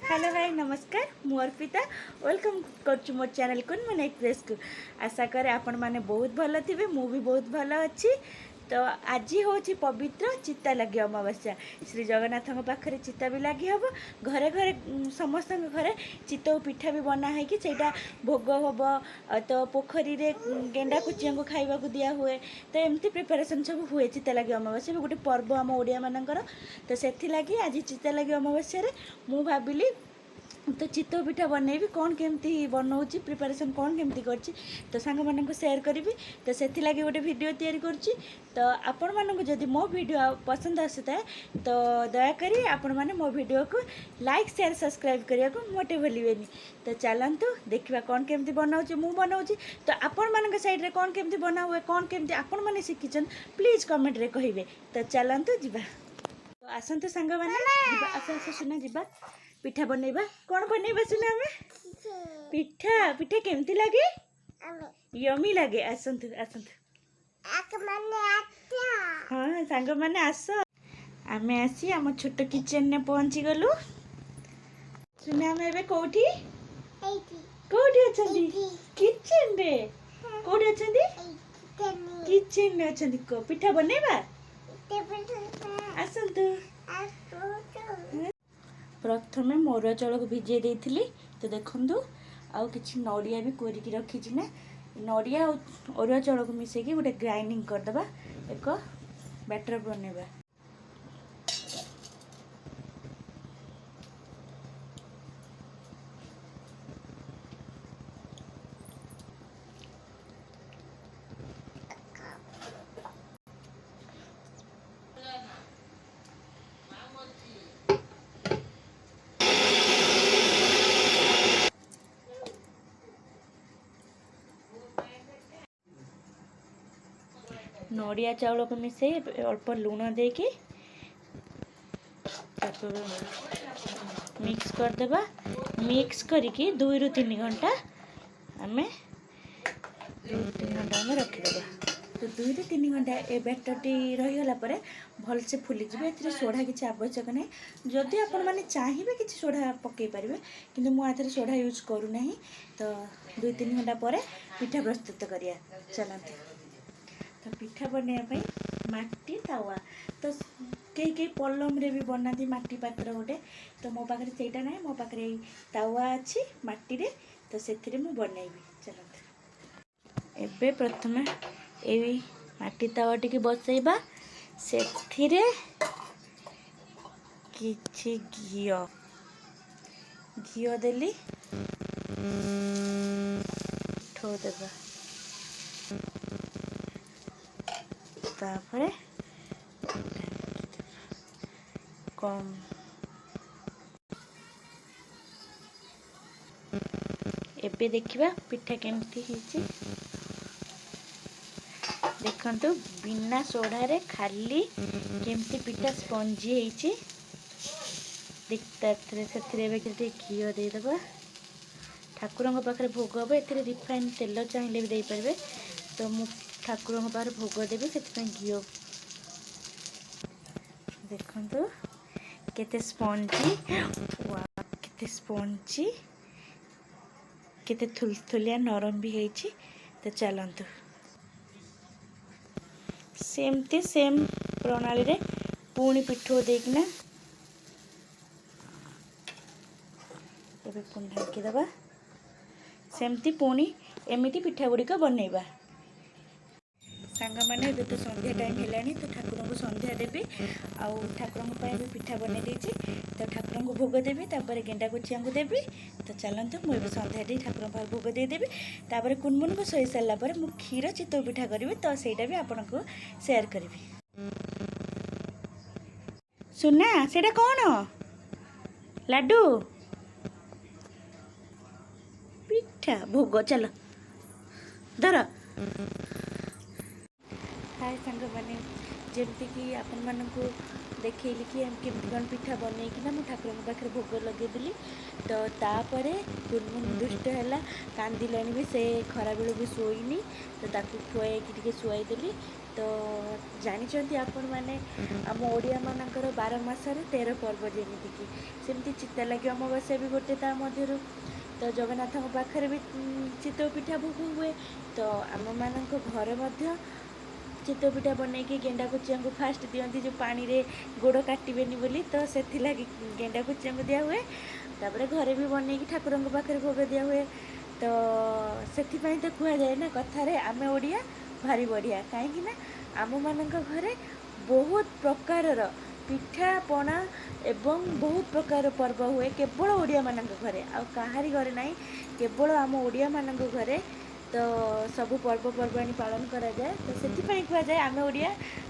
Hello high ନମସ୍କାର, ମୁଁ Arpita welcome କରୁଛି ମୋ ଚ୍ୟାନେଲ୍ କୁନମୁନ ଏକ୍ସପ୍ରେସ୍କୁ। ଆଶା କରେ ଆପଣମାନେ ବହୁତ ଭଲ ଥିବେ, ମୁଁ ବି ବହୁତ ଭଲ ଅଛି। ତ ଆଜି ହେଉଛି ପବିତ୍ର ଚିତା ଲାଗି ଅମାବାସ୍ୟା। ଶ୍ରୀ ଜଗନ୍ନାଥଙ୍କ ପାଖରେ ଚିତା ବି ଲାଗି ହେବ। ଘରେ ଘରେ ସମସ୍ତଙ୍କ ଘରେ ଚିତଉ ପିଠା ବି ବନା ହେଇକି ସେଇଟା ଭୋଗ ହେବ। ତ ପୋଖରୀରେ ଗେଣ୍ଡା କୁଚିଆଙ୍କୁ ଖାଇବାକୁ ଦିଆ ହୁଏ। ତ ଏମିତି ପ୍ରିପାରେସନ୍ ସବୁ ହୁଏ। ଚିତା ଲାଗି ଅମାବାସ୍ୟା ବି ଗୋଟେ ପର୍ବ ଆମ ଓଡ଼ିଆମାନଙ୍କର। ତ ସେଥିଲାଗି ଆଜି ଚିତା ଲାଗି ଅମାବାସ୍ୟାରେ ମୁଁ ଭାବିଲି ତ ଚିତଉ ପିଠା ବନେଇବି। କ'ଣ କେମିତି ବନଉଛି, ପ୍ରିପାରେସନ୍ କ'ଣ କେମିତି କରିଛି, ତ ସାଙ୍ଗମାନଙ୍କୁ ସେୟାର କରିବି। ତ ସେଥିଲାଗି ଗୋଟେ ଭିଡ଼ିଓ ତିଆରି କରୁଛି। ତ ଆପଣମାନଙ୍କୁ ଯଦି ମୋ ଭିଡ଼ିଓ ପସନ୍ଦ ଆସୁଥାଏ, ତ ଦୟାକରି ଆପଣମାନେ ମୋ ଭିଡ଼ିଓକୁ ଲାଇକ୍, ସେୟାର, ସବସ୍କ୍ରାଇବ୍ କରିବାକୁ ମୋଟେ ଭୁଲିବେନି। ତ ଚାଲନ୍ତୁ ଦେଖିବା କ'ଣ କେମିତି ବନାଉଛି, ମୁଁ ବନାଉଛି। ତ ଆପଣମାନଙ୍କ ସାଇଡ଼୍ରେ କ'ଣ କେମିତି ବନା ହୁଏ, କ'ଣ କେମିତି ଆପଣମାନେ ଶିଖିଛନ୍ତି, ପ୍ଲିଜ୍ କମେଣ୍ଟରେ କହିବେ। ତ ଚାଲନ୍ତୁ ଯିବା। ତ ଆସନ୍ତୁ ସାଙ୍ଗମାନେ, ଯିବା। ଆସ ଆସ ସୁନା, ଯିବା ପିଠା ବନେଇବା। କ'ଣ ବନେଇବା ସୁନା ଆମେ? ପିଠା। ପିଠା କେମିତି ଲାଗେ? ୟମି ଲାଗେ। ଆସନ୍ତୁ ଆସନ୍ତୁ। ହଁ ସାଙ୍ଗମାନେ, ଆସ। ଆମେ ଆସି ଆମ ଛୋଟ କିଚେନରେ ପହଞ୍ଚିଗଲୁ। ସୁନା, ଆମେ ଏବେ କୋଉଠି କୋଉଠି ଅଛନ୍ତି? କିଚେନରେ। କୋଉଠି ଅଛନ୍ତି? କିଚେନରେ ଅଛନ୍ତି। ପିଠା ବନେଇବା, ଆସନ୍ତୁ। ପ୍ରଥମେ ଅରୁଆ ଚାଉଳକୁ ଭିଜେଇ ଦେଇଥିଲି। ତ ଦେଖନ୍ତୁ, ଆଉ କିଛି ନଡ଼ିଆ ବି କୋରିକି ରଖିଛି ନା। ନଡ଼ିଆ ଆଉ ଅରୁଆ ଚାଉଳକୁ ମିଶେଇକି ଗୋଟେ ଗ୍ରାଇଣ୍ଡିଙ୍ଗ କରିଦେବା, ଏକ ବ୍ୟାଟର ବନେଇବା। ନଡ଼ିଆ ଚାଉଳକୁ ମିଶାଇ ଅଳ୍ପ ଲୁଣ ଦେଇକି ତାକୁ ମିକ୍ସ କରିଦେବା। ମିକ୍ସ କରିକି 2ରୁ 3 ଘଣ୍ଟା ଆମେ 2-3 ଘଣ୍ଟା ଆମେ ରଖିଦେବା। ତ 2ରୁ 3 ଘଣ୍ଟା ଏ ବ୍ୟାଟରଟି ରହିଗଲା ପରେ ଭଲସେ ଫୁଲିଯିବ। ଏଥିରେ ସୋଢ଼ା କିଛି ଆବଶ୍ୟକ ନାହିଁ। ଯଦି ଆପଣମାନେ ଚାହିଁବେ, କିଛି ସୋଢ଼ା ପକାଇ ପାରିବେ, କିନ୍ତୁ ମୁଁ ଏଥିରେ ସୋଢ଼ା ୟୁଜ୍ କରୁନାହିଁ। ତ 2-3 ଘଣ୍ଟା ପରେ ପିଠା ପ୍ରସ୍ତୁତ କରିବା, ଚାଲନ୍ତୁ। ତ ପିଠା ବନେଇବା ପାଇଁ ମାଟି ତାୱା, ତ କେହି କେହି ପଲମରେ ବି ବନାନ୍ତି, ମାଟି ପାତ୍ର ଗୋଟେ। ତ ମୋ ପାଖରେ ସେଇଟା ନାହିଁ, ମୋ ପାଖରେ ଏଇ ତାୱା ଅଛି ମାଟିରେ, ତ ସେଥିରେ ମୁଁ ବନେଇବି। ଚାଲନ୍ତୁ, ଏବେ ପ୍ରଥମେ ଏଇ ମାଟି ତାୱା ଟିକେ ବସେଇବା। ସେଥିରେ କିଛି ଘିଅ, ଘିଅ ଦେଲି, ଦେବା। ତାପରେ କମ୍ ଏବେ ଦେଖିବା ପିଠା କେମିତି ହେଇଛି। ଦେଖନ୍ତୁ, ବିନା ସୋଢ଼ାରେ ଖାଲି କେମିତି ପିଠା ସ୍ପଞ୍ଜି ହେଇଛି। ସେଥିରେ ଏବେ ଟିକେ ଘିଅ ଦେଇଦେବା। ଠାକୁରଙ୍କ ପାଖରେ ଭୋଗ ହେବ। ଏଥିରେ ରିଫାଇନ୍ ତେଲ ଚାହିଁଲେ ବି ଦେଇପାରିବେ। ତ ମୁଁ ଠାକୁରଙ୍କ ପାଖରେ ଭୋଗ ଦେବି, ସେଥିପାଇଁ ଘିଅ। ଦେଖନ୍ତୁ କେତେ ସ୍ପଞ୍ଜି, କେତେ ସ୍ପଞ୍ଜି, କେତେ ଥୁଲଥୁଲିଆ, ନରମ ବି ହେଇଛି। ତ ଚାଲନ୍ତୁ, ସେମିତି ସେମ୍ ପ୍ରଣାଳୀରେ ପୁଣି ପିଠଉ ଦେଇକିନା ଏବେ ପୁଣି ଢାଙ୍କିଦେବା। ସେମିତି ପୁଣି ଏମିତି ପିଠା ଗୁଡ଼ିକ ବନେଇବା। ସାଙ୍ଗମାନେ, ଏବେ ତ ସନ୍ଧ୍ୟା ଟାଇମ୍ ହେଲାଣି, ତ ଠାକୁରଙ୍କୁ ସନ୍ଧ୍ୟା ଦେବି। ଆଉ ଠାକୁରଙ୍କ ପାଇଁ ବି ପିଠା ବନେଇ ଦେଇଛି, ତ ଠାକୁରଙ୍କୁ ଭୋଗ ଦେବି, ତାପରେ ଗେଣ୍ଡା କୁଚିଆଙ୍କୁ ଦେବି। ତ ଚାଲନ୍ତୁ, ମୁଁ ଏବେ ସନ୍ଧ୍ୟା ଦେଇ ଠାକୁରଙ୍କ ପାଖରେ ଭୋଗ ଦେଇଦେବି। ତାପରେ କୁନମୁନକୁ ଶୋଇ ସାରିଲା ପରେ ମୁଁ କ୍ଷୀର ଚିତଉ ପିଠା କରିବି, ତ ସେଇଟା ବି ଆପଣଙ୍କୁ ସେୟାର କରିବି। ସୁନା, ସେଇଟା କ'ଣ? ଲାଡ଼ୁ? ପିଠା ଭୋଗ, ଚାଲ ଧର। ହାଏ ସାଙ୍ଗମାନେ, ଯେମିତିକି ଆପଣମାନଙ୍କୁ ଦେଖେଇଲି କି କେମିତି କ'ଣ ପିଠା ବନେଇକିନା ମୁଁ ଠାକୁରଙ୍କ ପାଖରେ ଭୋଗ ଲଗେଇଦେଲି। ତ ତାପରେ କୁନମୁନ ଦୁଷ୍ଟ ହେଲା, କାନ୍ଦିଲାଣି ବି, ସେ ଖରାବେଳୁ ବି ଶୋଇନି, ତ ତାକୁ ଖୁଆଇକି ଟିକେ ଶୁଆଇଦେଲି। ତ ଜାଣିଛନ୍ତି ଆପଣମାନେ, ଆମ ଓଡ଼ିଆମାନଙ୍କର 12 ମାସରେ 13 ପର୍ବ, ଯେମିତିକି ସେମିତି ଚିତାଲାଗି ଅମାବାସ୍ୟା ବି ଗୋଟେ ତା ମଧ୍ୟରୁ। ତ ଜଗନ୍ନାଥଙ୍କ ପାଖରେ ବି ଚିତଉ ପିଠା ଭୋଗ ହୁଏ। ତ ଆମମାନଙ୍କ ଘରେ ମଧ୍ୟ ଚିତଉ ପିଠା ବନେଇକି ଗେଣ୍ଡା କୁଚିଆଙ୍କୁ ଫାଷ୍ଟ ଦିଅନ୍ତି, ଯେଉଁ ପାଣିରେ ଗୋଡ଼ କାଟିବେନି ବୋଲି, ତ ସେଥିଲାଗି ଗେଣ୍ଡା କୁଚିଆଙ୍କୁ ଦିଆହୁଏ। ତାପରେ ଘରେ ବି ବନେଇକି ଠାକୁରଙ୍କ ପାଖରେ ଭୋଗ ଦିଆହୁଏ। ତ ସେଥିପାଇଁ ତ କୁହାଯାଏ ନା କଥାରେ, ଆମେ ଓଡ଼ିଆ ଭାରି ବଢ଼ିଆ, କାହିଁକି ନା ଆମମାନଙ୍କ ଘରେ ବହୁତ ପ୍ରକାରର ପିଠାପଣା ଏବଂ ବହୁତ ପ୍ରକାର ପର୍ବ ହୁଏ। କେବଳ ଓଡ଼ିଆମାନଙ୍କ ଘରେ, ଆଉ କାହାରି ଘରେ ନାହିଁ, କେବଳ ଆମ ଓଡ଼ିଆମାନଙ୍କ ଘରେ ତ ସବୁ ପର୍ବପର୍ବାଣି ପାଳନ କରାଯାଏ। ତ ସେଥିପାଇଁ କୁହାଯାଏ ଆମେ ଓଡ଼ିଆ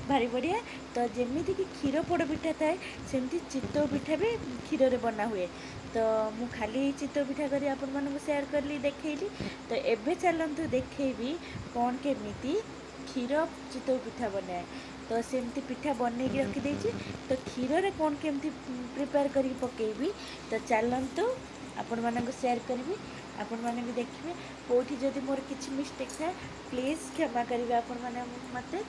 ଭାରି ବଢ଼ିଆ। ତ ଯେମିତିକି କ୍ଷୀର ପୋଡ଼ ପିଠା ଥାଏ, ସେମିତି ଚିତଉ ପିଠା ବି କ୍ଷୀରରେ ବନା ହୁଏ। ତ ମୁଁ ଖାଲି ଚିତଉ ପିଠା କରି ଆପଣମାନଙ୍କୁ ସେୟାର କଲି, ଦେଖେଇଲି। ତ ଏବେ ଚାଲନ୍ତୁ ଦେଖେଇବି କ'ଣ କେମିତି କ୍ଷୀର ଚିତଉ ପିଠା ବନାଏ। ତ ସେମିତି ପିଠା ବନେଇକି ରଖିଦେଇଛି, ତ କ୍ଷୀରରେ କ'ଣ କେମିତି ପ୍ରିପେୟାର କରିକି ପକେଇବି, ତ ଚାଲନ୍ତୁ ଆପଣମାନଙ୍କୁ ସେୟାର କରିବି, ଆପଣମାନେ ବି ଦେଖିବେ। କେଉଁଠି ଯଦି ମୋର କିଛି ମିଷ୍ଟେକ୍ ଥାଏ, ପ୍ଲିଜ୍ କ୍ଷମା କରିବେ ଆପଣମାନେ ମୋତେ।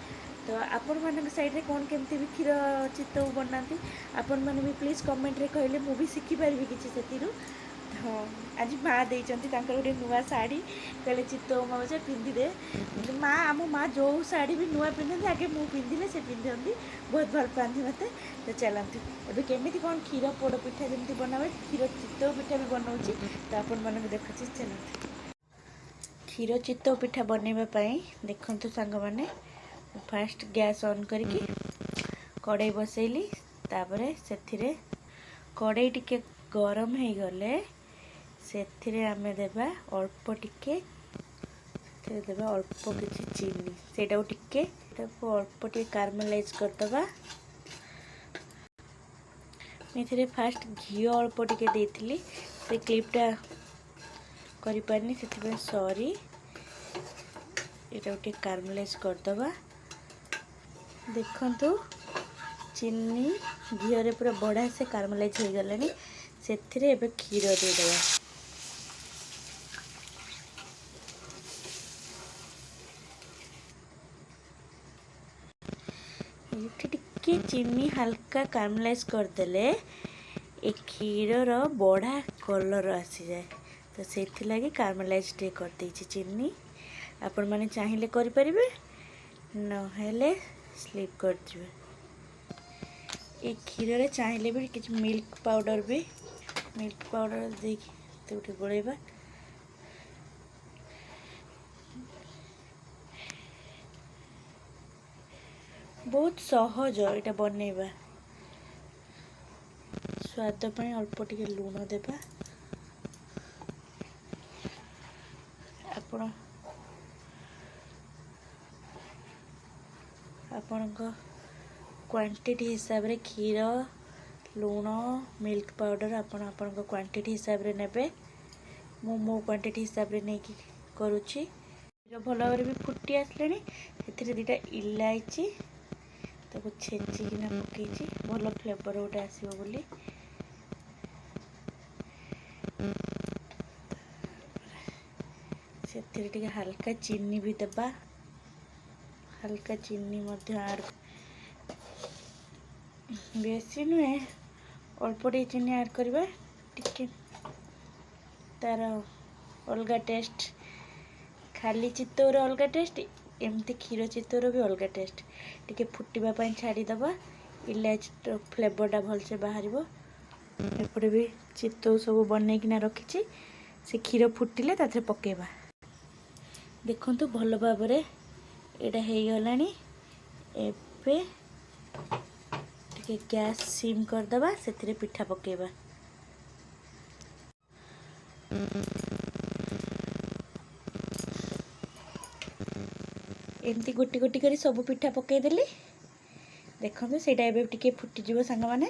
ତ ଆପଣମାନଙ୍କ ସାଇଡ଼୍ରେ କ'ଣ କେମିତି ବି କ୍ଷୀର ଚିତଉ ବନାନ୍ତି, ଆପଣମାନେ ବି ପ୍ଲିଜ୍ କମେଣ୍ଟରେ କହିଲେ ମୁଁ ବି ଶିଖିପାରିବି କିଛି ସେଥିରୁ। ହଁ, ଆଜି ମା ଦେଇଛନ୍ତି ତାଙ୍କର ଗୋଟେ ନୂଆ ଶାଢ଼ୀ, କହିଲେ ଚିତଉ ଅମାବାସ୍ୟା ପିନ୍ଧିଦେ ମା। ଆମ ମା ଯେଉଁ ଶାଢ଼ୀ ବି ନୂଆ ପିନ୍ଧନ୍ତି, ଆଗେ ମୁଁ ପିନ୍ଧିଲେ ସେ ପିନ୍ଧନ୍ତି, ବହୁତ ଭଲ ପାଆନ୍ତି ମୋତେ। ତ ଚାଲନ୍ତୁ ଏବେ କେମିତି କ'ଣ କ୍ଷୀର ପୋଡ଼ ପିଠା ଯେମିତି ବନାହୁଏ, କ୍ଷୀର ଚିତଉ ପିଠା ବି ବନାଉଛି, ତ ଆପଣମାନଙ୍କୁ ଦେଖୁଛି। ଚାଲନ୍ତୁ, କ୍ଷୀର ଚିତଉ ପିଠା ବନେଇବା ପାଇଁ ଦେଖନ୍ତୁ ସାଙ୍ଗମାନେ, ମୁଁ ଫାଷ୍ଟ ଗ୍ୟାସ୍ ଅନ୍ କରିକି କଡ଼େଇ ବସେଇଲି। ତାପରେ ସେଥିରେ କଡ଼େଇ ଟିକେ ଗରମ ହେଇଗଲେ ସେଥିରେ ଆମେ ଦେବା ଅଳ୍ପ ଟିକେ, ସେଥିରେ ଦେବା ଅଳ୍ପ କିଛି ଚିନି। ସେଇଟାକୁ ଟିକେ, ତାକୁ ଅଳ୍ପ ଟିକେ କାରମେଲାଇଜ୍ କରିଦେବା। ମୁଁ ଏଥିରେ ଫାଷ୍ଟ ଘିଅ ଅଳ୍ପ ଟିକେ ଦେଇଥିଲି, ସେ କ୍ଲିପ୍ଟା କରିପାରିନି, ସେଥିପାଇଁ ସରି। ଏଇଟାକୁ ଟିକେ କାରମେଲାଇଜ୍ କରିଦେବା। ଦେଖନ୍ତୁ, ଚିନି ଘିଅରେ ପୁରା ବଢ଼ିଆ ସେ କାରମେଲାଇଜ୍ ହେଇଗଲାଣି। ସେଥିରେ ଏବେ କ୍ଷୀର ଦେଇଦେବା। ଏଇଠି ଟିକେ ଚିନି ହାଲକା କାରମେଲାଇଜ୍ କରିଦେଲେ ଏ କ୍ଷୀରର ବଢ଼ା କଲର୍ ଆସିଯାଏ, ତ ସେଥିଲାଗି କାରମେଲାଇଜ୍ ଟିକେ କରିଦେଇଛି ଚିନି। ଆପଣମାନେ ଚାହିଁଲେ କରିପାରିବେ, ନହେଲେ ସ୍କିପ୍ କରିଯିବେ। ଏ କ୍ଷୀରରେ ଚାହିଁଲେ ବି କିଛି ମିଲ୍କ ପାଉଡ଼ର ବି, ମିଲ୍କ ପାଉଡ଼ର ଦେଇକି ତାକୁ ଗୋଳେଇବା। ବହୁତ ସହଜ ଏଇଟା ବନେଇବା। ସ୍ୱାଦ ପାଇଁ ଅଳ୍ପ ଟିକେ ଲୁଣ ଦେବା। ଆପଣ ଆପଣଙ୍କ କ୍ୱାଣ୍ଟିଟି ହିସାବରେ କ୍ଷୀର, ଲୁଣ, ମିଲ୍କ ପାଉଡ଼ର ଆପଣ ଆପଣଙ୍କ କ୍ୱାଣ୍ଟିଟି ହିସାବରେ ନେବେ। ମୁଁ ମୋ କ୍ୱାଣ୍ଟିଟି ହିସାବରେ ନେଇକି କରୁଛି। କ୍ଷୀର ଭଲ ଭାବରେ ବି ଫୁଟି ଆସିଲାଣି। ସେଥିରେ ଦୁଇଟା ଇଲାଇଚି ତାକୁ ଛେଚିକିନା ପକେଇଛି, ଭଲ ଫ୍ଲେଭର୍ ଗୋଟେ ଆସିବ ବୋଲି। ସେଥିରେ ଟିକେ ହାଲକା ଚିନି ବି ଦେବା। ହାଲକା ଚିନି ମଧ୍ୟ ଆଡ଼୍, ବେଶୀ ନୁହେଁ, ଅଳ୍ପ ଟିକେ ଚିନି ଆଡ଼୍ କରିବା, ଟିକେ ତାର ଅଲଗା ଟେଷ୍ଟ। ଖାଲି ଚିତଉର ଅଲଗା ଟେଷ୍ଟ, ଏମିତି କ୍ଷୀର ଚିତଉର ବି ଅଲଗା ଟେଷ୍ଟ। ଟିକେ ଫୁଟିବା ପାଇଁ ଛାଡ଼ିଦେବା, ଇଲାଇଚିର ଫ୍ଲେଭରଟା ଭଲସେ ବାହାରିବ। ଏପଟେ ବି ଚିତଉ ସବୁ ବନେଇକିନା ରଖିଛି, ସେ କ୍ଷୀର ଫୁଟିଲେ ତା ଦେହରେ ପକେଇବା। ଦେଖନ୍ତୁ, ଭଲ ଭାବରେ ଏଇଟା ହେଇଗଲାଣି। ଏବେ ଟିକେ ଗ୍ୟାସ୍ ସିମ୍ କରିଦେବା, ସେଥିରେ ପିଠା ପକେଇବା। ଏମିତି ଗୋଟି ଗୋଟି କରି ସବୁ ପିଠା ପକେଇଦେଲି। ଦେଖନ୍ତୁ, ସେଇଟା ଏବେ ଟିକେ ଫୁଟିଯିବ ସାଙ୍ଗମାନେ,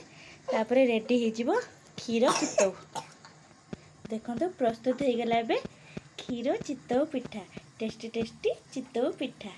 ତାପରେ ରେଡ଼ି ହେଇଯିବ କ୍ଷୀର ଚିତଉ। ଦେଖନ୍ତୁ, ପ୍ରସ୍ତୁତ ହେଇଗଲା ଏବେ କ୍ଷୀର ଚିତଉ ପିଠା, ଟେଷ୍ଟି ଟେଷ୍ଟି ଚିତଉ ପିଠା।